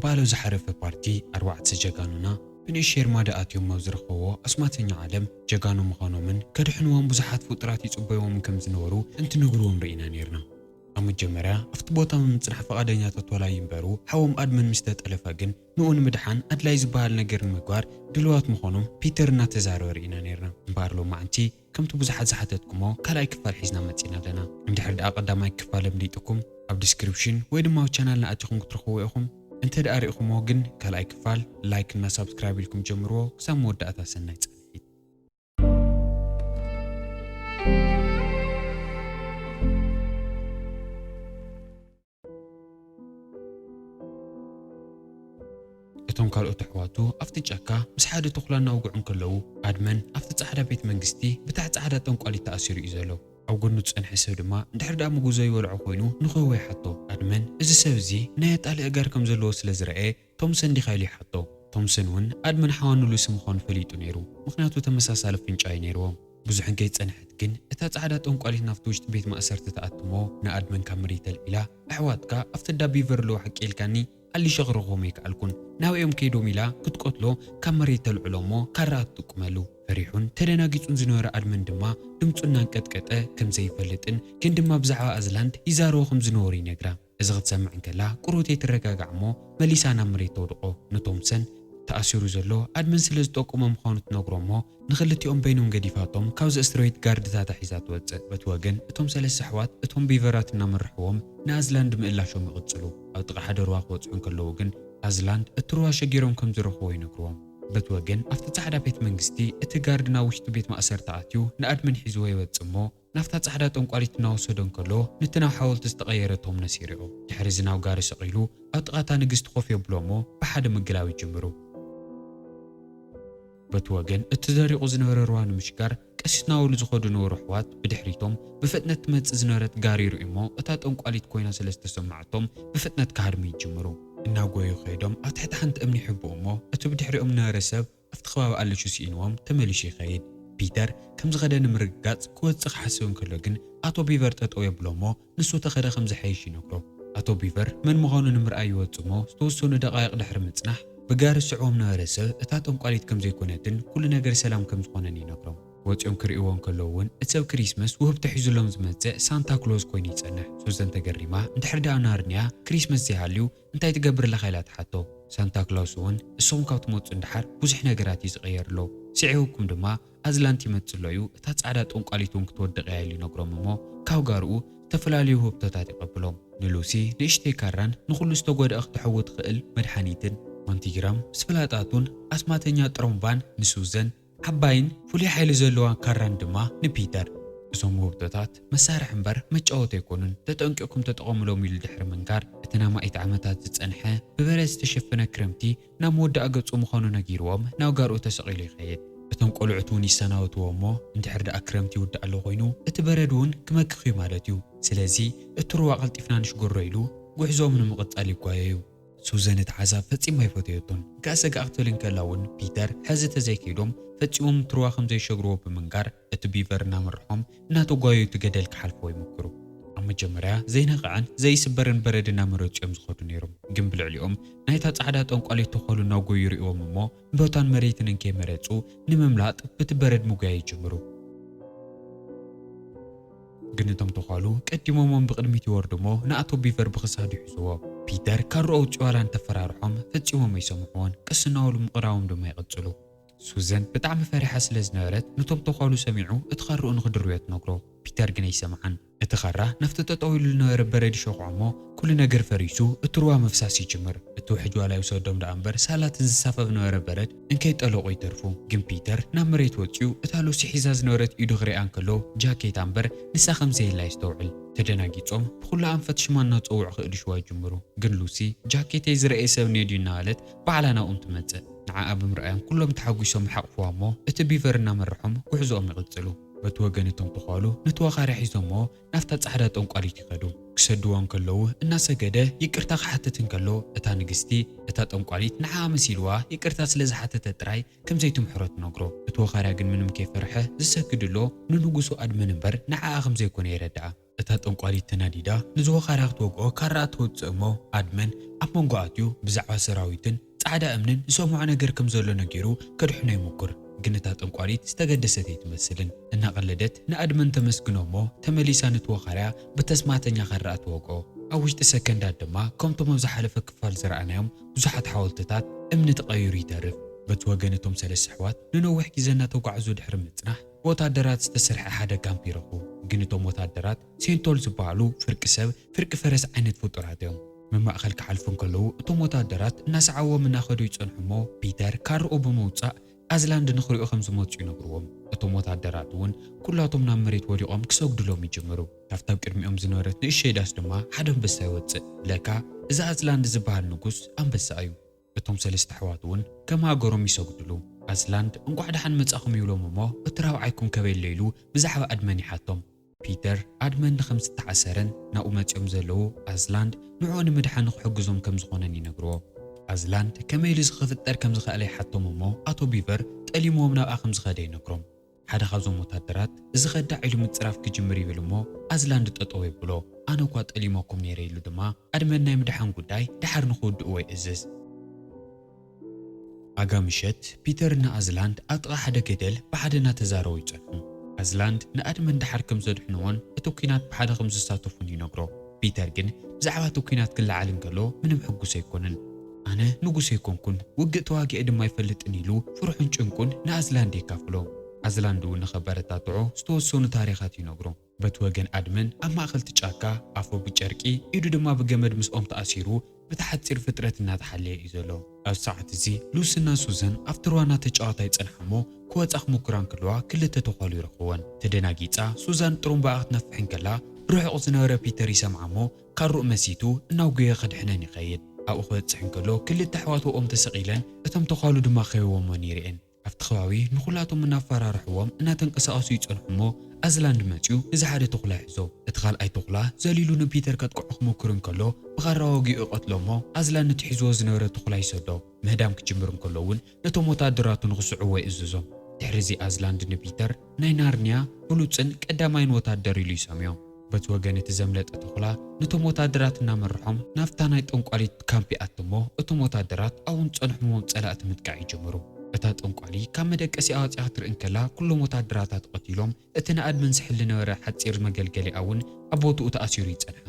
ቃሎ ዝሓረፈ ፓርቲ ኣርባዕተ ጀጋኑና ብንእሽተይ ኣርማዳ ኣትዮም ኣብ ዝረኸብዎ ኣስማተኛ ዓለም ጀጋኑ ምዃኖምን ከድሕንዎም ብዙሓት ፍጡራት ይጽበይዎምን ከም ዝነበሩ እንትነግርዎም ርኢና ነይርና። ኣብ መጀመርያ ኣብቲ ቦታ ምምጽናሕ ፈቓደኛታት ዋላ ይንበሩ፣ ሓዎም ኣድመን ምስ ተጠለፈ ግን ንኡ ንምድሓን ኣድላይ ዝበሃል ነገር ንምግባር ድልዋት ምዃኖም ፒተር እናተዛረበ ርኢና ነይርና። እምበኣር ሎማዕንቲ ከምቲ ብዙሓት ዝሓተትኩሞ ካልኣይ ክፋል ሒዝና መጺና ኣለና። እንድሕር ደኣ ቀዳማይ ክፋል ኣምሊጥኩም ኣብ ዲስክሪፕሽን ወይ ድማ ኣብ ቻናልና ኣቲኹም ክትረኽብዎ ኢኹም። እንተ ደኣ ርኢኹምዎ ግን ካልኣይ ክፋል ላይክ እና ሳብስክራይብ ኢልኩም ጀምርዎ። ክሳብ መወዳእታ ሰናይ ጻንሒት። እቶም ካልኦት ኣሕዋቱ ኣብቲ ጫካ ምስ ሓደ ተኹላ እናውግዑ እንከለዉ፣ ኣድመን ኣብቲ ጻዕዳ ቤት መንግስቲ ብታሕ ጻዕዳ ጠንቋሊት ተኣሲሩ እዩ ዘሎ። ኣብ ጎኑ ዝጸንሐ ሰብ ድማ እንድሕር ደኣ ምጉዞ ይበልዖ ኮይኑ ንክህቦ ይሓቶ። ኣድመን እዚ ሰብ እዚ ናይ ኣጣሊ ኣእጋር ከም ዘለዎ ስለ ዝረኣየ ቶምሰን ዲኻ ኢሉ ይሓቶ። ቶምሰን እውን ኣድመን ሓዋኑ ሉሲ ምዃኑ ፈሊጡ ነይሩ፣ ምኽንያቱ ተመሳሳሊ ኣፍንጫ እዩ ነይርዎም። ብዙሕ ከይጸንሐት ግን እታ ጻዕዳ ጠንቋሊት ናብቲ ውሽጢ ቤት ማእሰርቲ ትኣትሞ ንኣድመን ካብ መሬት ተልዒላ፣ ኣሕዋትካ ኣብቲ እንዳ ቢቨር ኣለዉ ሓቂ ኢልካኒ ኣሊሸ ክረኽቦም ኣይከኣልኩን። ናበይ እዮም ከይዶም ኢላ ክትቀትሎ ካብ መሬት ተልዕሎ እሞ ካራ ትጥቁመሉ። ፈሪሑን ተደናጊጹን ዝነበረ ኣድመን ድማ ድምጹ እናንቀጥቀጠ ከም ዘይፈልጥን ግን ድማ ብዛዕባ ኣዝላንድ ይዛረቦ ከም ዝነበሩ ይነግራ። እዚ ክትሰምዕ እንከላ ቁሩብ ዘይትረጋጋዕ እሞ መሊሳ ናብ መሬት ተውድቖ። ንቶምሰን ተኣሲሩ ዘሎ ኣድመን ስለ ዝጠቁሞ ምዃኑ ትነግሮ እሞ ንኽልቲኦም በይኖም ገዲፋቶም ካብዚ ኣስትሮይድ ጋርድታታ ሒዛ ትወጽእ። በቲ ወገን እቶም ሰለስተ ኣሕዋት እቶም ቢቨራት እናመርሕዎም ንኣዝላንድ ምእላሾም ይቕጽሉ። ኣብ ጥቓ ሓደ ሩባ ክበጽሑ እንከለዉ ግን ኣዝላንድ እቲ ሩባ ሸጊሮም ከም ዝረኽቦ ይነግርዎም። በቲ ወገን ኣብቲ ጻዕዳ ቤት መንግስቲ እቲ ጋርድ ናብ ውሽጢ ቤት ማእሰርቲ ኣትዩ ንኣድመን ሒዝዎ ይወጽእ እሞ ናብታ ጻዕዳ ጠንቋሊት እናወሰዶ እንከሎ ነቲ ናብ ሓወልቲ ዝተቐየረ ቶምሰን ይሪኦ። ድሕሪ እዚ ናብ ጋሪ ሰቒሉ ኣብ ጥቓ እታ ንግስቲ ኮፍ የብሎ እሞ ብሓደ ምግላብ ይጅምሩ። በቲ ወገን እቲ ደሪቑ ዝነበረ ሩባ ንምሽጋር ቀስ እናበሉ ዝኸዱ ነበሩ ኣሕዋት ብድሕሪቶም ብፍጥነት ትመጽእ ዝነበረት ጋሪ ይርእዩ እሞ እታ ጠንቋሊት ኮይና ስለ ዝተሰማዓቶም ብፍጥነት ክሃድሙ ይጅምሩ። እናጎዩ ከይዶም ኣብ ትሕቲ ሓንቲ እምኒ ይሕብኡ እሞ እቲ ብድሕሪኦም ዝነበረ ሰብ ኣብቲ ከባቢ ኣልሹ ስኢንዎም ተመሊሹ ይኸይድ። ፒተር ከም ዝኸደ ንምርግጋጽ ክወጽእ ክሓስብ እንከሎ ግን ኣቶ ቢቨር ጠጠው የብሎ እሞ ንሱ ተኸደ ከም ዝሓይሽ ይነግሮ። ኣቶ ቢቨር መን ምዃኑ ንምርኣይ ይወጽእ እሞ ዝተወሰኑ ደቓይቕ ድሕሪ ምጽናሕ ብጋሪ ዝስዕቦም ነበረ ሰብ እታ ጠንቋሊት ከም ዘይኮነትን ኩሉ ነገር ሰላም ከም ዝኾነን ይነግሮም። ወጺኦም ክርእይዎ እንከለዉ እውን እቲ ሰብ ክሪስመስ ውህብቶ ሒዙሎም ዝመጽእ ሳንታ ክሎዝ ኮይኑ ይጸንሕ። ሱዘን ተገሪማ እንድሕር ደኣ ናርንያ ክሪስመስ ዘይሃልዩ እንታይ ትገብር ኣለኻ ኢላ ትሓቶ። ሳንታ ክላውስ እውን ንስኹም ካብ ትመጹ እንድሓር ብዙሕ ነገራት እዩ ዝቕየር ኣሎ። ስዒቡኩም ድማ ኣዝላንድ ይመጽእ ኣሎ እዩ፣ እታ ጻዕዳ ጠንቋሊት እውን ክትወድቕ እያ ኢሉ ይነግሮም እሞ ካብ ጋርኡ ዝተፈላለዩ ውህብቶታት ይቐብሎም። ንሉሲ ንእሽተይ ካራን ንኹሉ ዝተጎድኣ ክትሕዊ ትኽእል መድሓኒትን፣ ማንቲግራም ምስ ፍላጣቱን ኣስማተኛ ጥሮምባን ንሱዘን ዓባይን ፍሉይ ሓይሊ ዘለዋ ካራን ድማ ንፒተር። እዞም ውህብቶታት መሳርሒ እምበር መጫወቲ ኣይኮኑን፣ ተጠንቂቕኩም ተጠቐሙሎም ኢሉ ድሕሪ ምንጋር፣ እቲ ንኣማኢት ዓመታት ዝጸንሐ ብበረድ ዝተሸፈነ ክረምቲ ናብ መወዳእታ ገጹ ምዃኑ ነጊርዎም ናብ ጋርኡ ተሰቒሉ ይኸይድ። እቶም ቆልዑት እውን ይሰናበትዎ እሞ እንድሕር ደኣ ክረምቲ ይውዳእ ኣሎ ኮይኑ እቲ በረድ እውን ክመክኽ እዩ ማለት እዩ። ስለዚ እቲ ሩባ ቀልጢፍና ንሽገሮ ኢሉ ጉዕዞኦም ንምቕጻል ይጓየዩ። ሱዘን እቲ ሓሳብ ፈጺማ ኣይፈተየቶን። ገኣ ሰጋእ ክትብል እንከላ እውን ፒተር ሕዚ ተዘይከይዶም ፈጺሞም እቲ ሩባ ከም ዘይሸግርዎ ብምንጋር እቲ ቢቨር እናመርሖም እናተጓየዩ እቲ ገደል ክሓልፍዎ ይምክሩ። ኣብ መጀመርያ ዘይነቕዐን ዘይስበርን በረድ እናመረጹ እዮም ዝኸዱ ነይሮም። ግን ብልዕሊኦም ናይታ ጻዕዳ ጠንቋሊት ተኾሉ እናጎዩ ይርእዎም እሞ ቦታን መሬትን እንከይመረጹ ንምምላጥ ብቲ በረድ ምጉያይ ይጅምሩ። ግን እቶም ተዃሉ ቀዲሞሞም ብቕድሚት ይወርዱ እሞ ንኣቶ ቢቨር ብኽሳዱ ይሕዝዎ። ፒተር ካርኡ ኣውጺኡ ዋላ እንተፈራርሖም ፈጺሞም ኣይሰምዕዎን። ቀስ እናበሉ ምቕራቦም ድማ ይቕጽሉ። ሱዘን ብጣዕሚ ፈሪሓ ስለ ዝነበረት ነቶም ተዃሉ ሰሚዑ እቲ ካርኡ ንኽድርብዮ ትነግሮ። ፒተር ግን ኣይሰምዓን። እቲ ካራ ናብቲ ጠጠው ኢሉ ዝነበረ በረድ ይሸኹዖ እሞ ኩሉ ነገር ፈሪሱ እቲ ሩባ ምፍሳስ ይጅምር። እቲ ውሕጅ ዋላ ይውሰዶም ደኣ እምበር ሳላትን ዝሳፈፍ ዝነበረ በረድ እንከይጠለቑ ይተርፉ። ግን ፒተር ናብ መሬት ወጺኡ እታ ሉሲ ሒዛ ዝነበረት ኢዱ ክሪኣ እንከሎ ጃኬታ እምበር ንሳ ከም ዘየላ የስተውዕል። ተደናጊጾም ብኹሉ ኣንፈት ሽማ እናጸውዑ ክእልሽዋ ይጅምሩ። ግን ሉሲ ጃኬተይ ዝረኣየ ሰብ እኒኦ ድዩ እናበለት ባዕላ ናብኦም ትመጽእ። ንዓኣ ብምርኣዮም ኩሎም ተሓጒሶም ይሓቕፍዋ እሞ እቲ ቢቨር እናመርሖም ጉዕዞኦም ይቕጽሉ። በቲ ወገን እቶም ተዃሉ ነቲ ወኻርያ ሒዞምዎ ናብታ ጻዕዳ ጠንቋሊት ይኸዱ። ክሰድዋ እንከለዉ እናሰገደ ይቅርታ ክሓትት እንከሎ እታ ንግስቲ እታ ጠንቋሊት ንዓኣ መሲልዋ ይቅርታ ስለ ዝሓተተ ጥራይ ከም ዘይትምሕሮ ትነግሮ። እቲ ወኻርያ ግን ምንም ከይፈርሐ ዝሰግድ ኣሎ ንንጉሱ ኣድመን እምበር ንዓኣ ከም ዘይኮነ የረድኣ። እታ ጠንቋሊት ተናዲዳ ንዝወኻርያ ክትወግኦ ካራ ተውጽእ እሞ፣ ኣድመን ኣብ መንጎ ኣትዩ ብዛዕባ ሰራዊትን ጻዕዳ እምንን ዝሰምዖ ነገር ከም ዘሎ ነጊሩ ከድሕኖ ይሙኩር። ግን እታ ጠንቋሊት ዝተገደሰት ኣይትመስልን። እናቐለደት ንኣድመን ተመስግኖ እሞ፣ ተመሊሳ ንትወኻርያ ብተስማተኛ ካራ ትወግኦ። ኣብ ውሽጢ ሰከንዳት ድማ፣ ከምቶም ኣብ ዝሓለፈ ክፋል ዝረኣናዮም ብዙሓት ሓወልትታት እምኒ ተቐይሩ ይተርፍ። በቲ ወገን እቶም ሰለስተ ኣሕዋት ንነዊሕ ግዜ እናተጓዕዙ ድሕሪ ምጽናሕ፣ ብወታደራት ዝተሰርሐ ሓደ ካምፕ ይረኽቡ። ግን እቶም ወታደራት ሴንቶል ዝበሃሉ ፍርቂ ሰብ ፍርቂ ፈረስ ዓይነት ፍጡራት እዮም። መማእኸል ክሓልፉ እንከለዉ፣ እቶም ወታደራት እናሰዓዎም እናኸዱ ይጸንሑ እሞ፣ ፒተር ካርኡ ብምውጻእ ኣዝላንድ ንኽሪኦ ከም ዝመጹ ይነግርዎም። እቶም ወታደራት እውን ኩላቶም ናብ መሬት ወዲቖም ክሰግዱሎም ይጅምሩ። ካብታ ኣብ ቅድሚኦም ዝነበረት ንእሸይ ዳስ ድማ ሓደ ኣንበሳ ይወጽእ። ለካ እዚ ኣዝላንድ ዝበሃል ንጉስ ኣንበሳ እዩ። እቶም ሰለስተ ኣሕዋት እውን ከም ሃገሮም ይሰግዱሉ። ኣዝላንድ እንቋዕ ደሓን መጻኹም ይብሎም እሞ፣ እቲ ራብዓይኩም ከበይ ኣሎ ኢሉ ብዛዕባ ኣድመን ይሓቶም። ፒተር ኣድመን ንኸም ዝተዓሰረን ናብኡ መጺኦም ዘለዉ ኣዝላንድ ንዕኡ ንምድሓን ንኽሕግዞም ከም ዝኾነን ይነግርዎ። ኣዝላንድ ከመይ ኢሉ እዚ ክፍጠር ከም ዝኸኣለ ይሓቶም እሞ፣ ኣቶ ቢቨር ጠሊምዎም ናብኣ ከም ዝኸደ ይነግሮም። ሓደ ካብዞም ወታደራት እዚ ከዳዕ ኢሉ ምጽራፍ ክጅምር ይብል እሞ፣ ኣዝላንድ ጠጠው የብሎ። ኣነ እኳ ጠሊመኩም ነይረ ኢሉ ድማ ኣድመን ናይ ምድሓን ጉዳይ ደሓር ንኽውድእዎ ይእዝዝ። ኣጋ ምሸት፣ ፒተር እና ኣዝላንድ ኣብ ጥቓ ሓደ ገደል ብሓደ እናተዛረቡ ይጸንሑ። ኣዝላንድ ንኣድመን ደሓር ከም ዘድሕንዎን እቲ ኲናት ብሓደ ከም ዝሳተፉን ይነግሮ። ፒተር ግን ብዛዕባ እቲ ኲናት ክለዓል እንከሎ ምንም ሕጉስ ኣይኮነን። "ኣነ ንጉስ ኣይኮንኩን፣ ውግእ ተዋጊኤ ድማ ኣይፈልጥን" ኢሉ ፍርሑን ጭንቁን ንኣዝላንድ የካፍሎ። ኣዝላንድ እውን ንኸበረታትዖ ዝተወሰኑ ታሪኻት ይነግሮ። በቲ ወገን ኣድመን ኣብ ማእከል እቲ ጫካ ኣፉ ብጨርቂ ኢዱ ድማ ብገመድ ምስኦም ተኣሲሩ ብቲ ሓጺር ፍጥረት እናተሓለየ እዩ ዘሎ። ኣብዚ ሰዓት እዚ ሉስና ሱዘን ኣብቲ ሩባ እናተጫወታ ይጸንሓ እሞ ክወጻ ክሙኩራ እንከለዋ ክልተ ተዃሉ ይረኽብወን። ተደናጊጻ ሱዛን ጥሩምባኣ ክትነፍሕ እንከላ ብርሑቕ ዝነበረ ፒተር ይሰምዓ እሞ ካሩእ መሲቱ እናውገየ ከድሕነን ይኸይድ። ኣብኡ ክበጽሕ እንከሎ ክልተ ኣሕዋት ኣብኦም ተሰቒለን እቶም ተዃሉ ድማ ከይቦምወን ይርእየን። ኣብቲ ከባቢ ንኹላቶም እናፈራርሕዎም እናተንቀሳቐሱ ይጸንሑ እሞ ኣዝላንድ መጺኡ እዚ ሓደ ተኹላ ይሕዞ። እቲ ካልኣይ ተኹላ ዘሊሉ ንፒተር ከጥቅዖ ክሞክር እንከሎ ብኻራ ወጊኡ ይቐትሎ እሞ ኣዝላንድ እቲ ሒዝዎ ዝነበረ ተኹላ ይሰዶ። ምህዳም ክጅምር እንከሎ እውን ነቶም ወታደራቱ ንኽስዕዎ ይእዝዞም። ድሕሪ እዚ ኣዝላንድ ንፒተር ናይ ናርንያ ብሉጽን ቀዳማይን ወታደር ኢሉ ይሰምዮ። በቲ ወገን እቲ ዘምለጠ ተኹላ ነቶም ወታደራት እናመርሖም ናብታ ናይ ጠንቋሊት ካምፕ ይኣቱ እሞ እቶም ወታደራት ኣብኡ ንጸንሑ እሞ ጸላእቲ ምጥቃዕ ይጅምሩ። እታ ጠንቋሊ ካብ መደቀሲኣ ወጺኣ ክትርኢ እንከላ ኩሎም ወታደራታ ተቐቲሎም፣ እቲ ንኣድመን ዝሕል ዝነበረ ሓጺር መገልገሊኣ እውን ኣብ ቦትኡ ተኣሲሩ ይጸንሓ።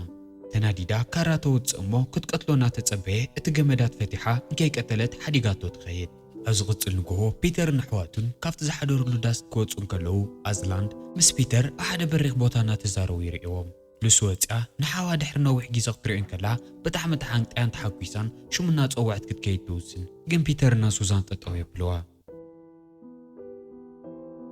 ተናዲዳ ካራ ተውጽእ እሞ ክትቀትሎ እናተጸበየ እቲ ገመዳት ፈቲሓ እንከይቀተለት ሓዲጋቶ ትኸይድ። ኣብ ዝቕጽል ንግሆ ፒተርን ኣሕዋቱን ካብቲ ዝሓደሩሉ ዳስ ክወጹ እንከለዉ ኣዝላንድ ምስ ፒተር ኣብ ሓደ በሪኽ ቦታ እናተዛረቡ ይርእይዎም። ሉሲ ወጺኣ ንሓዋ ድሕሪ ነዊሕ ግዜ ክትሪኦ እንከላ ብጣዕሚ ተሓንቅያን ተሓጒሳን ሽሙ እናጸወዐት ክትከይድ ትውስን። ግን ፒተር እና ሱዛን ጠጠው የብልዋ።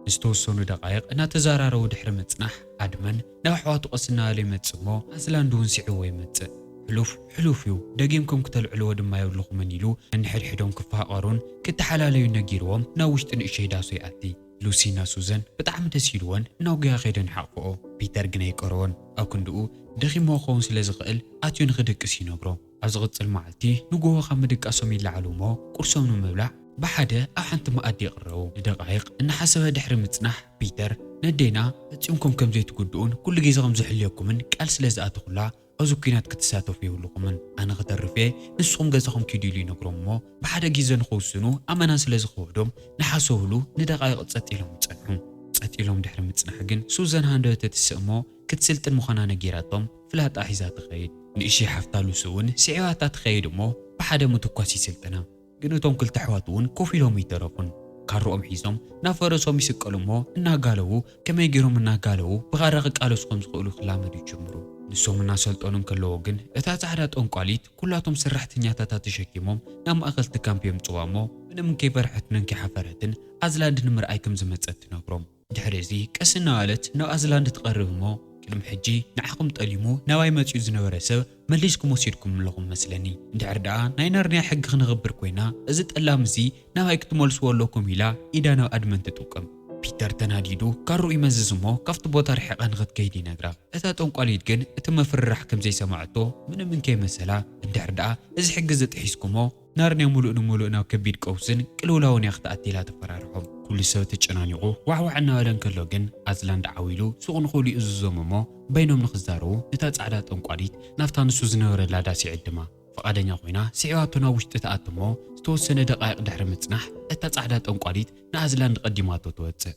ንዝተወሰኑ ደቓይቕ እናተዘራረቡ ድሕሪ ምጽናሕ ኣድመን ናብ ኣሕዋቱ ቀስ እናበለ ይመጽእ እሞ ኣዝላንድ እውን ስዒዎ ይመጽእ። ሕሉፍ ሕሉፍ እዩ፣ ደጊምኩም ክተልዕልዎ ድማ የብልኹምን ኢሉ ነንሕድሕዶም ክፋቐሩን ክተሓላለዩ ነጊርዎም ናብ ውሽጢ ንእሸይ ዳሱ ይኣቲ። ሉሲና ሱዘን ብጣዕሚ ደስ ኢልወን እናውገያ ከይደን ይሓቕፍኦ። ፒተር ግን ኣይቀረቦን። ኣብ ክንድኡ ደኺሞ ክኸውን ስለ ዝኽእል ኣትዩ ንኽድቅስ ይነግሮ። ኣብ ዝቕጽል መዓልቲ ንግሆ ካብ ምድቃሶም ይለዓሉ እሞ ቁርሶም ንምብላዕ ብሓደ ኣብ ሓንቲ መኣዲ ይቕረቡ። ንደቓይቕ እናሓሰበ ድሕሪ ምጽናሕ ፒተር ነዴና ፈጺምኩም ከም ዘይትጉድኡን ኩሉ ግዜ ከም ዝሕልየኩምን ቃል ስለ ዝኣተኹላ ኣብዚ ኲናት ክትሳተፉ የብልኹምን። ኣነ ክተርፍ እየ፣ ንስኹም ገዛኹም ኪዱ ኢሉ ይነግሮም እሞ ብሓደ ግዜ ንኽውስኑ ኣመና ስለ ዝኸብዶም ንሓሰብሉ ንደቓይቕ ጸጥ ኢሎም ይጸንሑ። ጸጥ ኢሎም ድሕሪ ምጽናሕ ግን ሱዘን ሃንደበት ትስእ እሞ ክትስልጥን ምዃና ነጊራቶም ፍላጣ ሒዛ ትኸይድ። ንእሽተይ ሓፍታ ሉሲ እውን ስዒባታ ትኸይድ እሞ ብሓደ ምትኳስ ይስልጥና። ግን እቶም ክልተ ኣሕዋት እውን ኮፍ ኢሎም ይተረፉን። ካርኦም ሒዞም ናብ ፈረሶም ይስቀሉ እሞ እናጋለቡ ከመይ ገይሮም እናጋለቡ ብኻራ ክቃለሱ ከም ዝኽእሉ ክላመዱ ይጅምሩ። ንሶም እናሰልጠኑ እንከለዉ ግን እታ ጻዕዳ ጠንቋሊት ኩላቶም ሰራሕተኛታታ ተሸኪሞም ናብ ማእከል እቲ ካምፕ የምጽዋ እሞ ምንም እንከይፈርሐትን እንከይሓፈረትን ኣዝላንድ ንምርኣይ ከም ዝመጸት ትነግሮም። ድሕሪ እዚ ቀስ እናበለት ናብ ኣዝላንድ ትቐርብ እሞ ቅድሚ ሕጂ ንዓኹም ጠሊሙ ናባይ መጺኡ ዝነበረ ሰብ መሊስኩም ወሲድኩም ኣለኹም መስለኒ። እንድሕር ደኣ ናይ ናርንያ ሕጊ ክነኽብር ኮይና እዚ ጠላም እዚ ናባይ ክትመልስዎ ኣለኩም ኢላ ኢዳ ናብ ኣድመን ትጥውቅም። ፒተር ተናዲዱ ካርኡ ይመዝዝ እሞ ካብቲ ቦታ ርሒቓ ንኽትከይድ ይነግራ። እታ ጠንቋሊት ግን እቲ ምፍርራሕ ከም ዘይሰማዐቶ ምንም እንከይመሰላ፣ እንድሕር ደኣ እዚ ሕጊ እዚ ጥሒስኩሞ ናርንያ ሙሉእ ንሙሉእ ናብ ከቢድ ቀውስን ቅልውላውን እያ ክትኣቲ ኢላ ተፈራርሖም። ኩሉ ሰብ ተጨናኒቑ ዋዕዋዕ እናበለ እንከሎ ግን ኣዝላንድ ዓው ኢሉ ሱቕ ንኽብሉ ይእዝዞም እሞ በይኖም ንኽዛረቡ ነታ ጻዕዳ ጠንቋሊት ናብታ ንሱ ዝነበረላ ዳስ ይዕድማ። ፍቓደኛ ኮይና ስዒባቶ ናብ ውሽጢ ትኣቲ እሞ ዝተወሰነ ደቓይቕ ድሕሪ ምጽናሕ እታ ጻዕዳ ጠንቋሊት ንኣዝላንድ ቀዲማቶ ትወጽእ።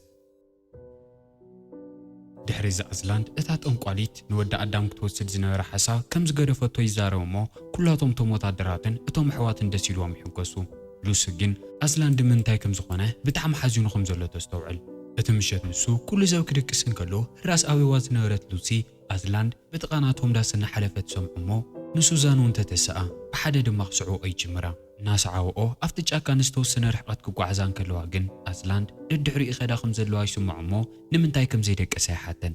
ድሕሪ እዚ ኣዝላንድ እታ ጠንቋሊት ንወዲ ኣዳም ክትወስድ ዝነበረ ሓሳብ ከም ዝገደፈቶ ይዛረብ እሞ ኩላቶም እቶም ወታደራትን እቶም ኣሕዋትን ደስ ኢልዎም ይሕጎሱ። ሉሲ ግን ኣዝላንድ ምንታይ ከም ዝኾነ ብጣዕሚ ሓዚኑ ከም ዘሎ ተስተውዕል። እቲ ምሸት ንሱ ኩሉ ሰብ ክድቅስ እንከሎ ህራስ ኣበባ ዝነበረት ሉሲ ኣዝላንድ ብጥቓ ናቶም ዳስ እናሓለፈ ትሰምዖ እሞ ንሱዛን እውን ተተስኣ ብሓደ ድማ ክስዕብኦ ይጅምራ። እናሰዓብኦ ኣብቲ ጫካ ንዝተወሰነ ርሕቐት ክጓዓዛ እንከለዋ ግን ኣዝላንድ ደድሕሪኡ ይኸዳ ከም ዘለዋ ይስምዖ እሞ ንምንታይ ከም ዘይደቀሳ ይሓተን።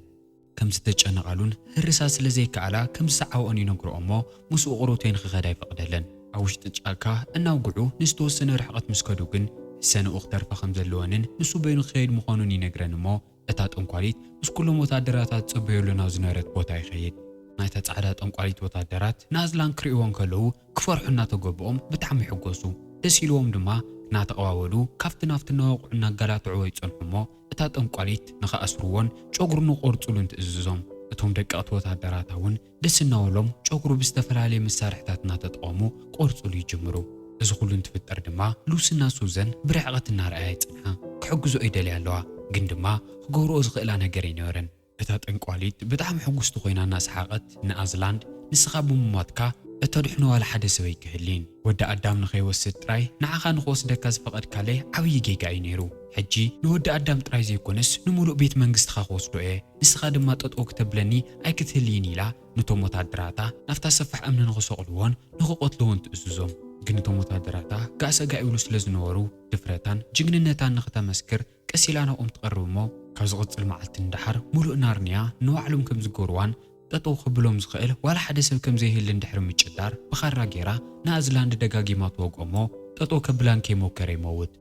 ከም ዝተጨነቓሉን ህርሳ ስለ ዘይከኣላ ከም ዝሰዓብኦን ይነግርኦ እሞ ምስኡ ቁሩብተይ ንኽኸዳ ይፈቕደለን። ኣብ ውሽጢ ጫካ እናውግዑ ንዝተወሰነ ርሕቐት ምስ ከዱ ግን ሕሰንኡ ክተርፋ ከም ዘለወንን ንሱ በይኑ ክኸይድ ምዃኑን ይነግረን እሞ እታ ጠንቋሊት ምስ ኩሎም ወታደራታ ትጽበየሉ ናብ ዝነበረት ቦታ ይኸይድ። ናይታ ጻዕዳ ጠንቋሊት ወታደራት ንኣዝላንድ ክርእይዎ እንከለዉ ክፈርሑ እናተገብኦም ብጣዕሚ ይሕጎሱ። ደስ ኢልዎም ድማ እናተቐባበሉ ካብቲ ናብቲ እናወቕዑ እናጋላትዕዎ ይጸንሑ እሞ እታ ጠንቋሊት ንኽኣስርዎን ጨጉሩ ንቆርጹሉን ትእዝዞም። እቶም ደቀቕቲ ወታደራታ እውን ደስ እናበሎም ጨጉሩ ብዝተፈላለየ መሳርሕታት እናተጠቐሙ ቆርጹሉ ይጅምሩ። እዚ ኩሉ እንትፍጠር ድማ ሉስና ሱዘን ብርሕቐት እናረኣያ ይጸንሓ። ክሕግዝኦ ይደልያ ኣለዋ፣ ግን ድማ ክገብርኦ ዝኽእላ ነገር ኣይነበረን። እታ ጠንቋሊት ብጣዕሚ ሕጉስቲ ኮይና እናሰሓቐት ንኣዝላንድ ንስኻ ብምሟትካ እተድሕኖ ዋላ ሓደ ሰብ ኣይክህልይን። ወዲ ኣዳም ንኸይወስድ ጥራይ ንዓኻ ንኽወስደካ ዝፈቐድካለይ ዓብዪ ጌጋ እዩ ነይሩ። ሕጂ ንወዲ ኣዳም ጥራይ ዘይኮነስ ንምሉእ ቤት መንግስትኻ ክወስዶ እየ። ንስኻ ድማ ጠጠው ክተብለኒ ኣይክትህልይን ኢላ ነቶም ወታደራታ ናብታ ሰፋሕ እምኒ ንኽሰቕልዎን ንኽቐትልዎን ትእዝዞም። ግን እቶም ወታደራታ ጋእሰጋእ ይብሉ ስለ ዝነበሩ ድፍረታን ጅግንነታን ንኽተመስክር ቀስ ኢላ ናብኦም ትቐርብ እሞ ካብ ዝቕጽል መዓልቲ ንደሓር ሙሉእ ናርንያ ንባዕሎም ከም ዝገብርዋን ጠጠው ከብሎም ዝኽእል ዋላ ሓደ ሰብ ከም ዘይህልን ድሕሪ ምጭዳር ብኻራ ጌራ ንኣዝላንድ ደጋጊማ ትወግኦ እሞ ጠጠው ከብላን ከይሞከረ ይመውት።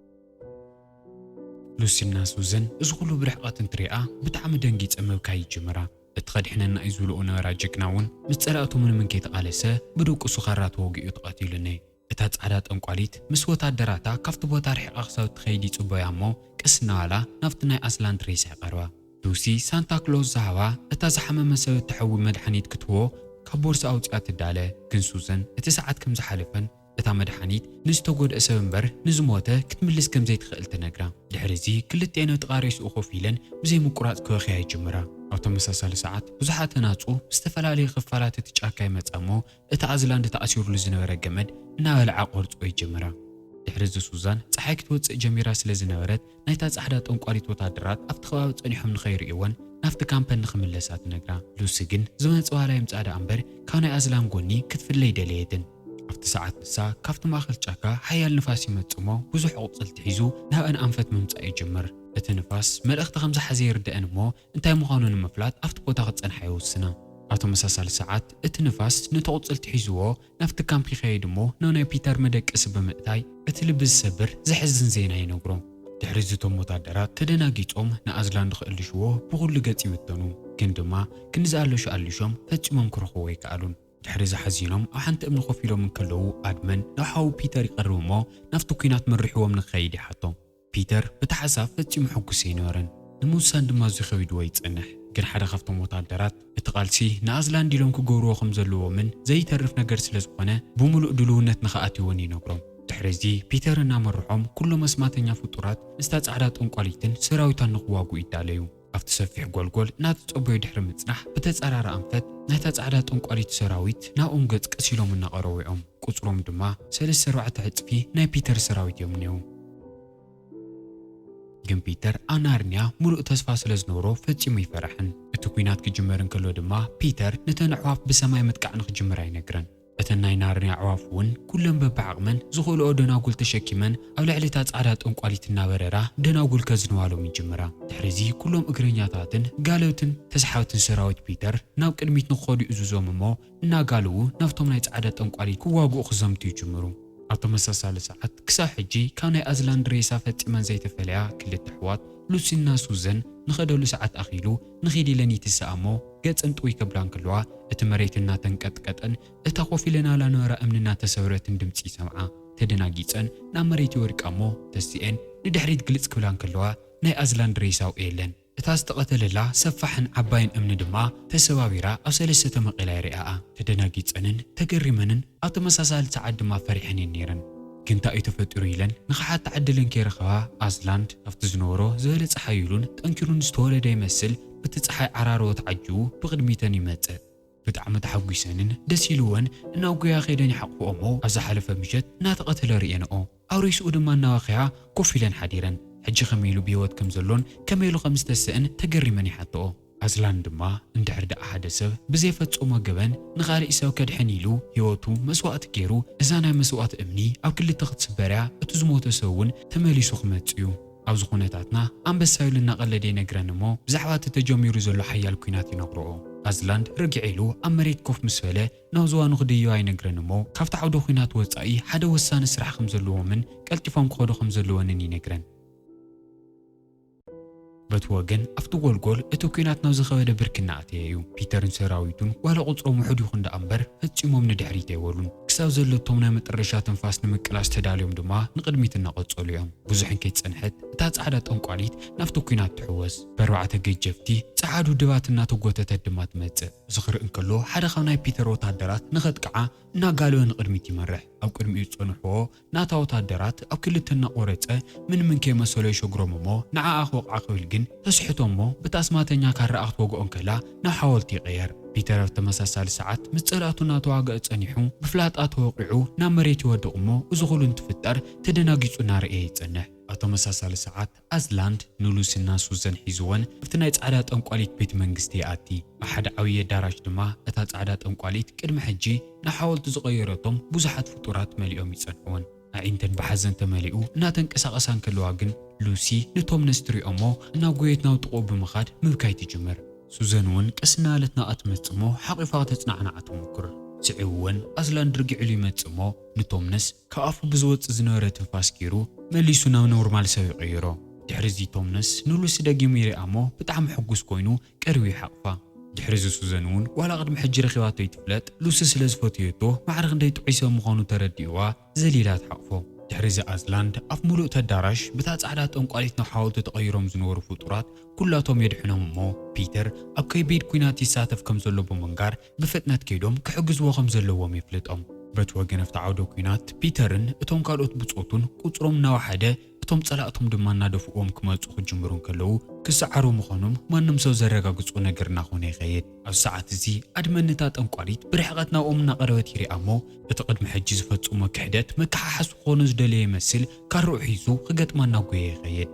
ሉሲና ሱዘን እዚ ኩሉ ብርሕቐት እንትሪኣ ብጣዕሚ ደንጊጸ ምብካይ ይጅምራ። እቲ ከድሕነና እዩ ዝብልኦ ነበራ ጅግና እውን ምስ ጸላእቱ ምንም እንከይተቓለሰ ብድቁሱ ኻራ ተወጊኡ ተቐቲሉኒ። እታ ጻዕዳ ጠንቋሊት ምስ ወታደራታ ካብቲ ቦታ ርሒቓ ክሳብ እትኸይድ ይጽበያ እሞ ቀስ እናበላ ናብቲ ናይ ኣዝላንድ ሬሳ ይቐርባ። ሉሲ ሳንታ ክሎዝ ዝሃባ እታ ዝሓመመ ሰብ እትሕዊ መድሓኒት ክትህቦ ካብ ቦርሳ ኣውጺኣ ትዳለ። ግን ሱዘን እቲ ሰዓት ከም ዝሓለፈን እታ መድሓኒት ንዝተጎድአ ሰብ እምበር ንዝሞተ ክትምልስ ከም ዘይትኽእል ትነግራ። ድሕሪ እዚ ክልቲኤን ኣብ ጥቓ ሬስኡ ኮፍ ኢለን ብዘይ ምቁራጽ ክበኽያ ይጅምራ። ኣብ ተመሳሳሊ ሰዓት ብዙሓት ኣናጹ ብዝተፈላለየ ክፋላት እቲ ጫካ ይመጻ እሞ እቲ ኣዝላንድ ተኣሲሩሉ ዝነበረ ገመድ እናበልዓ ቆርጾ ይጅምራ። ድሕሪ እዚ ሱዛን ጸሓይ ክትወጽእ ጀሚራ ስለ ዝነበረት ናይታ ጻዕዳ ጠንቋሊት ወታደራት ኣብቲ ከባቢ ጸኒሖም ንኸይርእይዎን ናብቲ ካምፐን ንኽምለሳ ትነግራ። ሉሲ ግን ዝመጽእ ዋላ ይምጻእ ደኣ እምበር ካብ ናይ ኣዝላንድ ጎኒ ክትፍለ ኣይደለየትን። ኣብቲ ሰዓት ንሳ ካብቲ ማእኸል ጫካ ሓያል ንፋስ ይመጽእ እሞ ብዙሕ ኣቑጽልቲ ሒዙ ናብኣን ኣንፈት ምምጻእ ይጅምር። እቲ ንፋስ መልእኽቲ ከም ዝሓዘ ይርደአን እሞ እንታይ ምዃኑ ንምፍላጥ ኣብቲ ቦታ ክጸንሓ ይውስና። ኣብ ተመሳሳሊ ሰዓት እቲ ንፋስ ነቲ ኣቑጽልቲ ሒዝዎ ናብቲ ካምፕ ይኸይድ እሞ ናብ ናይ ፒተር መደቀሲ ብምእታይ እቲ ልቢ ዝሰብር ዘሕዝን ዜና ይነግሮ። ድሕሪ እዚ እቶም ወታደራት ተደናጊጾም ንኣዝላንድ ክእልሽዎ ብኹሉ ገጽ ይብተኑ። ግን ድማ ክንዲ ዝኣለሹ ኣልሾም ፈጺሞም ክረኽብዎ ኣይከኣሉን። ድሕሪ እዚ ሓዚኖም ኣብ ሓንቲ እምኒ ኮፍ ኢሎም እንከለዉ ኣድመን ናብ ሓዉ ፒተር ይቐርብ እሞ ናብቲ ኲናት መሪሕዎም ንክኸይድ ይሓቶ። ፒተር በቲ ሓሳብ ፈጺሙ ሕጉስ ኣይነበረን። ንምውሳን ድማ ኣዝዩ ከቢድዎ ይጸንሕ። ግን ሓደ ካብቶም ወታደራት እቲ ቃልሲ ንኣዝላንድ ኢሎም ክገብርዎ ከም ዘለዎምን ዘይተርፍ ነገር ስለ ዝኾነ ብምሉእ ድልውነት ንኽኣትይዎን ይነግሮም። ድሕሪ እዚ ፒተር እናመርሖም ኩሎም ኣስማተኛ ፍጡራት ምስታ ጻዕዳ ጠንቋሊትን ሰራዊታን ንኽዋግኡ ይዳለዩ። ኣብቲ ሰፊሕ ጎልጎል እናተጸበዩ ድሕሪ ምጽናሕ ብተጻራሪ ኣንፈት ናይታ ጻዕዳ ጠንቋሊት ሰራዊት ናብኦም ገጽ ቀስ ኢሎም እናቐረቡ እዮም። ቁጽሮም ድማ ሰለስተ ኣርባዕተ ዕጽፊ ናይ ፒተር ሰራዊት እዮም እኒአው። ግን ፒተር ኣብ ናርንያ ሙሉእ ተስፋ ስለ ዝነበሮ ፈጺሙ ኣይፈርሕን። እቲ ኲናት ክጅመር እንከሎ ድማ ፒተር ነተን ኣዕዋፍ ብሰማይ ምጥቃዕ ንኽጅምር ኣይነግረን። እተን ናይ ናርንያ ኣዕዋፍ እውን ኩለን በብዓቕመን ዝኽእልኦ ደናጉል ተሸኪመን ኣብ ልዕሊ እታ ጻዕዳ ጠንቋሊት እናበረራ ደናጉል ከዝንባሎም ይጅምራ። ድሕሪ እዚ ኩሎም እግረኛታትን ጋለብትን ተስሓብትን ሰራዊት ፒተር ናብ ቅድሚት ንኽኸዱ ይእዝዞም እሞ እናጋለቡ ናብቶም ናይ ጻዕዳ ጠንቋሊት ክዋግኡ ክዘምቱ ይጅምሩ። ኣብ ተመሳሳሊ ሰዓት ክሳብ ሕጂ ካብ ናይ ኣዝላንድ ሬሳ ፈጺመን ዘይተፈለያ ክልተ ኣሕዋት ሉሲና ሱዘን ንኸደሉ ሰዓት ኣኺሉ ንኺድ ኢለን ይትስኣ እሞ፣ ገጸን ጥውይ ከብላ እንከለዋ፣ እቲ መሬት እናተንቀጥቀጠን እታ ኮፍ ኢለናላ ነበራ እምኒ እናተሰብረትን ድምጺ ይሰምዓ። ተደናጊጸን ናብ መሬት ይወድቃ እሞ፣ ተሲኤን ንድሕሪት ግልጽ ክብላ እንከለዋ፣ ናይ ኣዝላንድ ሬሳኡ የለን። እታ ዝተቐተለላ ሰፋሕን ዓባይን እምኒ ድማ ተሰባቢራ ኣብ ሰለስተ ተመቒላ ይሪኣኣ። ተደናጊጸንን ተገሪመንን ኣብ ተመሳሳሊ ሰዓት ድማ ፈሪሐን እየን ነይረን። ግን እንታይ እዩ ተፈጢሩ ኢለን ንኽሓታ ዕድል እንከይረኸባ፣ ኣዝላንድ ኣብቲ ዝነበሮ ዝበለጸ ሓይሉን ጠንኪሩን ዝተወለደ ይመስል፣ ብቲ ጸሓይ ዓራርቦ ተዓጂቡ ብቕድሚተን ይመጽእ። ብጣዕሚ ተሓጒሰንን ደስ ኢልወን እናጎያ ከይደን ይሓቕፍኦ እሞ፣ ኣብ ዝሓለፈ ምሸት እናተቐተለ ርእየንኦ። ኣብ ሬስኡ ድማ እናበኸያ ኮፍ ኢለን ሓዲረን። ሕጂ ከመይ ኢሉ ብህይወት ከም ዘሎን ከመይ ኢሉ ከም ዝተስእን ተገሪመን ይሓትኦ። ኣዝላን ድማ፣ እንድሕር ደኣ ሓደ ሰብ ብዘይፈጸሞ ገበን ንኻልእ ሰብ ከድሕን ኢሉ ህይወቱ መስዋእቲ ገይሩ፣ እዛ ናይ መስዋእቲ እምኒ ኣብ ክልተ ክትስበር እያ፣ እቲ ዝሞተ ሰብ እውን ተመሊሱ ክመጽእ እዩ። ኣብዚ ኩነታትና ኣንበሳ ኢሉ እናቐለደ ይነግረን እሞ፣ ብዛዕባ እቲ ተጀሚሩ ዘሎ ሓያል ኲናት ይነግርኦ። ኣዝላንድ ርግዕ ኢሉ ኣብ መሬት ኮፍ ምስ በለ፣ ናብ ዝባኑ ክድይባ ይነግረን እሞ፣ ካብቲ ዓውደ ኲናት ወጻኢ ሓደ ወሳኒ ስራሕ ከም ዘለዎምን ቀልጢፎም ክኸዱ ከም ዘለወንን ይነግረን። በቲ ወገን፣ ኣብቲ ጎልጎል እቲ ኲናት ናብ ዝኸበደ ብርኪ እናኣተየ እዩ። ፒተርን ሰራዊቱን ዋላ ቁጽሮም ውሑድ ይኹን ደኣ እምበር፣ ፈጺሞም ንድሕሪት ኣይበሉን። ክሳብ ዘለቶም ናይ መጠረሻ ትንፋስ ንምቅላስ ተዳልዮም ድማ ንቕድሚት እናቐጸሉ እዮም። ብዙሕ እንከይጸንሐት፣ እታ ጻዕዳ ጠንቋሊት ናብቲ ኲናት ትሕወስ። ብኣርባዕተ ገጀፍቲ ጸዓዱ ድባት እናተጎተተት ድማ ትመጽእ። እዚ ክርኢ እንከሎ፣ ሓደ ካብ ናይ ፒተር ወተሃደራት ንኸጥቅዓ እናጋለበ ንቕድሚት ይመርሕ። ኣብ ቅድሚኡ ዝጸንሕዎ ናታ ወተሃደራት ኣብ ክልተ እናቖረጸ፣ ምን ምን ከይመሰሎ ይሸግሮም እሞ፣ ንዓኣ ክወቕዓ ክብል ግን ተስሕቶ እሞ፣ ብቲ ኣስማተኛ ካራኣ ክትወግኦ እንከላ ናብ ሓወልቲ ይቕየር። ፒተር ኣብ ተመሳሳሊ ሰዓት ምስ ጸላእቱ እናተዋግአ ጸኒሑ፣ ብፍላጣ ተወቒዑ ናብ መሬት ይወድቕ እሞ፣ እዚ ኩሉ እንትፍጠር ተደናጊጹ እናረኣየ ይጸንሕ። ኣብ ተመሳሳሊ ሰዓት፣ ኣዝላንድ ንሉሲና ሱዘን ሒዝወን ኣብቲ ናይ ጻዕዳ ጠንቋሊት ቤት መንግስቲ ይኣቲ። ኣብ ሓደ ዓብዪ ኣዳራሽ ድማ እታ ጻዕዳ ጠንቋሊት ቅድሚ ሕጂ ንሓወልቲ ዝቐየረቶም ብዙሓት ፍጡራት መሊኦም ይጸንሕወን። ኣዒንተን ብሓዘን ተመሊኡ እናተንቀሳቐሳ እንከለዋ ግን፣ ሉሲ ንቶምነስ ትሪኦ እሞ፣ እናጎየት ናብ ጥቕኡ ብምኻድ ምብካይ ትጅምር። ሱዘን እውን ቀስ እናበለት ናብኣ ትመጽእ እሞ፣ ሓቒፋ ከተጽናንዓ ትሙክር። ስዒቡ እውን ኣዝላንድ ርግዕ ኢሉ ይመጽእ እሞ፣ ንቶምነስ ካብ ኣፉ ብዝወጽእ ዝነበረ ትንፋስ ገይሩ መሊሱ ናብ ኖርማል ሰብ ይቕይሮ። ድሕሪ እዚ ቶምነስ ንሉሲ ደጊሙ ይሪኣ እሞ ብጣዕሚ ሕጉስ ኮይኑ ቀሪቡ ይሓቕፋ። ድሕሪ እዚ ሱዘን እውን ዋላ ቅድሚ ሕጂ ረኺባቶ ይትፍለጥ፣ ሉሲ ስለ ዝፈትየቶ ማዕረ ክንደይ ጥዑይ ሰብ ምዃኑ ተረዲእዋ ዘሊላ ትሓቕፎ። ድሕሪ እዚ ኣዝላንድ ኣብ ምሉእ እቲ ኣዳራሽ ብታ ጻዕዳ ጠንቋሊት ናብ ሓወልቲ ተቐይሮም ዝነበሩ ፍጡራት ኩላቶም የድሕኖም እሞ ፒተር ኣብ ከቢድ ኲናት ይሳተፍ ከም ዘሎ ብምንጋር ብፍጥነት ከይዶም ክሕግዝዎ ከም ዘለዎም የፍልጦም። በቲ ወገን ኣብቲ ዓውደ ኲናት ፒተርን እቶም ካልኦት ብጾቱን ቁጽሮም እናወሓደ እቶም ጸላእቶም ድማ እናደፍእዎም ክመጹ ክጅምሩ እንከለዉ ክሰዓሩ ምዃኖም ማንም ሰብ ዘረጋግጾ ነገር እናኾነ ይኸይድ። ኣብ ሰዓት እዚ ኣድመን ነታ ጠንቋሊት ብርሕቐት ናብኦም እናቐረበት ይሪኣ እሞ እቲ ቅድሚ ሕጂ ዝፈጸሞ ክሕደት መከሓሓሲ ክኾኖ ዝደለየ ይመስል ካርኡ ሒዙ ክገጥማ እናጎየ ይኸይድ።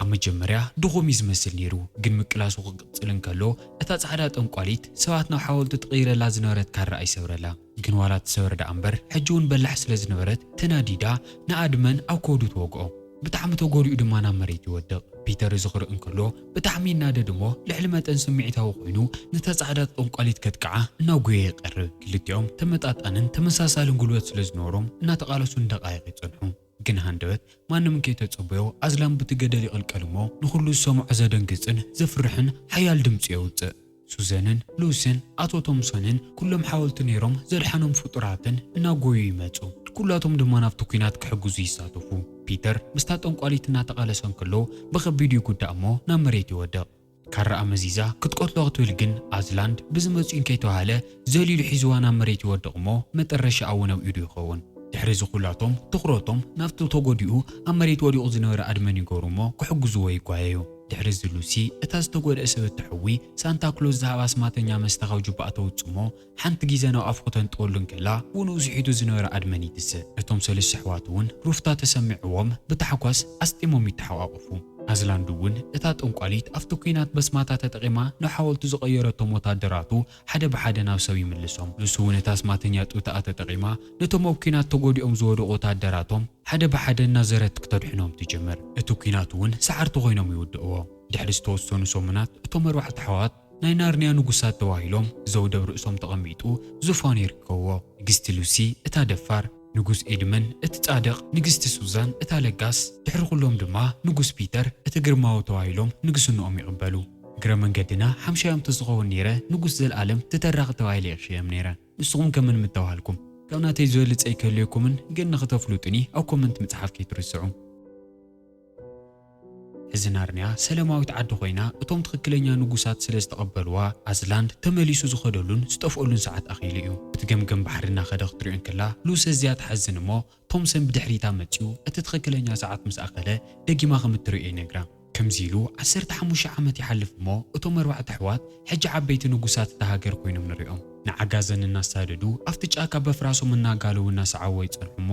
ኣብ መጀመርያ ድኹም እዩ ዝመስል ነይሩ፣ ግን ምቅላሱ ክቕጽል እንከሎ፣ እታ ጻዕዳ ጠንቋሊት ሰባት ናብ ሓወልቲ ትቕይረላ ዝነበረት ካራ ኣይሰብረላ። ግን ዋላ ትሰብር ደኣ እምበር፣ ሕጂ እውን በላሕ ስለ ዝነበረት፣ ተናዲዳ ንኣድመን ኣብ ከብዱ ትወግኦ። ብጣዕሚ ተጎዲኡ ድማ ናብ መሬት ይወድቕ። ፒተር እዚ ክርኢ እንከሎ፣ ብጣዕሚ ይናደድ እሞ፣ ልዕሊ መጠን ስምዒታዊ ኮይኑ፣ ነታ ጻዕዳ ጠንቋሊት ከጥቅዓ እናጎየ ይቐርብ። ክልቲኦም ተመጣጣንን ተመሳሳልን ጉልበት ስለ ዝነበሮም፣ እናተቓለሱ ንደቓይቕ ይጸንሑ። ግን ሃንደበት ማንም ከይተጸበዮ ኣዝላን ብቲ ገደል ይቕልቀል እሞ ንኹሉ ዝሰምዖ ዘደንግጽን ዘፍርሕን ሓያል ድምጺ የውጽእ። ሱዘንን ሉስን ኣቶ ቶምሶንን ኩሎም ሓወልቲ ነይሮም ዘድሓኖም ፍጡራትን እናጎዩ ይመጹ። ኩላቶም ድማ ናብቲ ኲናት ክሕግዙ ይሳተፉ። ፒተር ምስታ ጠንቋሊት እናተቓለሰ እንከሎ ብኸቢድ ይጉዳእ እሞ ናብ መሬት ይወድቕ። ካራኣ መዚዛ ክትቀትሎ ክትብል ግን ኣዝላንድ ብዝመጽኡ ከይተባህለ ዘሊሉ ሒዝዋ ናብ መሬት ይወድቕ እሞ መጠረሻኣ እውን ኣብ ኢዱ ይኸውን። ድሕሪ እዚ ኩላቶም ትኹረቶም ናብቲ ተጎዲኡ ኣብ መሬት ወዲቑ ዝነበረ ኣድመን ይገብሩ እሞ ክሕግዝዎ ይጓየዩ። ድሕሪ እዚ ሉሲ እታ ዝተጎድአ ሰብ እትሕዊ ሳንታ ክሎዝ ዝሃባ ኣስማተኛ መስተ ካብ ጁባኣ ተውጽእ እሞ ሓንቲ ግዜ ናብ ኣፉ ክተንጥወሉ እንከላ ብንኡ ስሒቱ ዝነበረ ኣድመን ይትስእ። እቶም ሰለስተ ኣሕዋት እውን ሩፍታ ተሰሚዕዎም ብታሕጓስ ኣስጢሞም ይተሓቋቆፉ። ኣዝላንድ እውን እታ ጠንቋሊት ኣብቲ ኲናት በስማታ ተጠቒማ ንሓወልቱ ዝቐየረቶም ወታደራቱ ሓደ ብሓደ ናብ ሰብ ይምልሶም። ሉሲ እውን እታ ኣስማተኛ ጡብታኣ ተጠቒማ ነቶም ኣብ ኲናት ተጎዲኦም ዝወደቑ ወታደራቶም ሓደ ብሓደ እናዘረት ክተድሕኖም ትጅምር። እቲ ኲናት እውን ሰዓርቲ ኮይኖም ይውድእዎ። ድሕሪ ዝተወሰኑ ሰሙናት እቶም ኣርባዕተ ኣሕዋት ናይ ናርንያ ንጉሳት ተባሂሎም ዘውዲ ኣብ ርእሶም ተቐሚጡ ዙፋኑ ይርከብዎ። ንግስቲ ሉሲ እታ ደፋር ንጉስ ኤድመን እቲ ጻድቕ፣ ንግስቲ ሱዛን እታ ለጋስ፣ ድሕሪ ኩሎም ድማ ንጉስ ፒተር እቲ ግርማዊ ተባሂሎም ንግስንኦም ይቕበሉ። እግረ መንገድና ሓምሻዮም ተዝኸውን ነይረ ንጉስ ዘልኣለም ተተራኺ ተባሂለ ይኽሽየም ነይረ። ንስኹም ከ መን ምተባህልኩም? ካብ ናተይ ዝበልጸ ይከልየኩምን ግን ንኽተፍልጡኒ ኣብ ኮመንት ምጽሓፍ ከይትርስዑ። ሕዚ ናርንያ ሰላማዊት ዓዲ ኮይና እቶም ትኽክለኛ ንጉሳት ስለ ዝተቐበልዋ ኣዝላንድ ተመሊሱ ዝኸደሉን ዝጠፍኦሉን ሰዓት ኣኺሉ እዩ። እቲ ገምገም ባሕሪ እናኸደ ክትሪኦ እንከላ ሉሲ ኣዝያ ትሓዝን እሞ ቶምሰን ብድሕሪታ መጺኡ እቲ ትኽክለኛ ሰዓት ምስ ኣኸለ ደጊማ ከም እትርእዮ ይነግራ። ከምዚ ኢሉ ዓሰርተ ሓሙሽተ ዓመት ይሓልፍ እሞ እቶም ኣርባዕተ ኣሕዋት ሕጂ ዓበይቲ ንጉሳት እታ ሃገር ኮይኖም ንሪኦም። ንዓጋዘን እናሳደዱ ኣብቲ ጫካ በፍራሶም እናጋለዉ እናሰዓዎ ይጸንሑ እሞ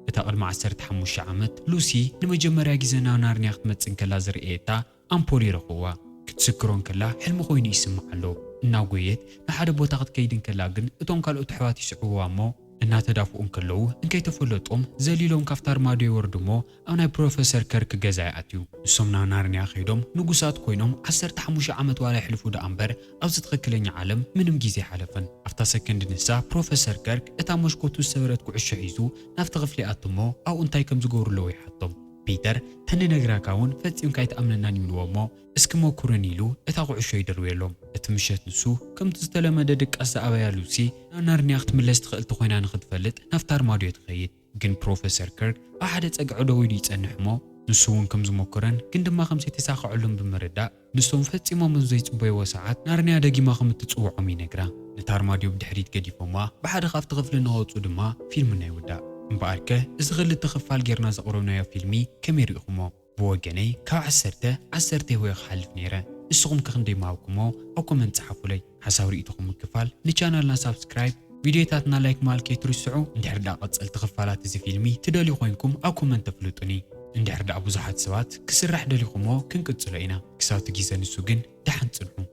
እታ ቅድሚ ዓሰርተ ሓሙሽተ ዓመት ሉሲ ንመጀመርያ ግዜ ናብ ናርንያ ክትመጽእ እንከላ ዝረኣየታ ኣምፖል ይረኽብዋ። ክትስክሮ እንከላ ሕልሚ ኮይኑ ይስምዓ ኣሎ። እናጎየት ንሓደ ቦታ ክትከይድ እንከላ ግን እቶም ካልኦት ኣሕዋት ይስዕብዋ እሞ እናተዳፍኡ እንከለዉ እንከይተፈለጦም ዘሊሎም ካብቲ ኣርማድዮ ይወርዱ እሞ ኣብ ናይ ፕሮፈሰር ከርክ ገዛ ይኣትዩ። ንሶም ናብ ናርንያ ከይዶም ንጉሳት ኮይኖም ዓሰርተ ሓሙሽተ ዓመት ዋላ ይሕልፉ ደኣ እምበር ኣብዚ ትኽክለኛ ዓለም ምንም ግዜ ኣይሓለፈን። ኣብታ ሰከንድ ንሳ ፕሮፈሰር ከርክ እታ መሽኮቱ ዝሰበረት ኩዕሾ ሒዙ ናብቲ ክፍሊ ይኣቱ እሞ ኣብኡ እንታይ ከም ዝገብሩ ኣለዉ ይሓቶም። ፒተር ተንነግራካ እውን ፈጺምካ ኣይትኣምነናን ይብልዎ እሞ እስኪ መኩሩኒ ኢሉ እታ ኩዕሾ ይድርብየሎም። እቲ ምሸት ንሱ ከምቲ ዝተለመደ ድቃስ ዝኣበያ ሉሲ ናብ ናርንያ ክትምለስ ትኽእል ተኾይና ንኽትፈልጥ ናብታ ኣርማድዮ ትኸይድ። ግን ፕሮፈሰር ከርክ ኣብ ሓደ ጸግዒ ደው ኢሉ ይጸንሕ እሞ ንሱ እውን ከም ዝመኮረን ግን ድማ ከም ዘይተሳኸዐሉን ብምርዳእ ንሶም ፈጺሞም ኣብ ዘይጽበይዎ ሰዓት ናርንያ ደጊማ ከም እትጽውዖም ይነግራ። ነታ ኣርማድዮ ብድሕሪት ገዲፎማ ብሓደ ካብቲ ክፍሊ እናወጹ ድማ ፊልምና ይውዳእ። እምበኣርከ እዚ ክልተ ክፋል ጌርና ዘቕረብናዮ ፊልሚ ከመይ ርኢኹሞ? ብወገነይ ካብ ዓሰርተ ዓሰርተ ሂበዮ ክሓልፍ ነይረ። ንስኹም ከ ክንደይ ምሃብኩሞ ኣብ ኮመንት ጸሓፉለይ። ሓሳብ ርኢቶኹም ምክፋል ንቻናልና ሳብስክራይብ ቪድዮታትና ላይክ ምባል ከይትርስዑ። እንድሕር ደኣ ቀጸልቲ ክፋላት እዚ ፊልሚ ትደልዩ ኮይንኩም ኣብ ኮመንት ተፍልጡኒ። እንድሕር ደኣ ብዙሓት ሰባት ክስራሕ ደሊኹሞ ክንቅጽሎ ኢና። ክሳብቲ ግዜ ንሱ ግን ደሓን ጽንሑ።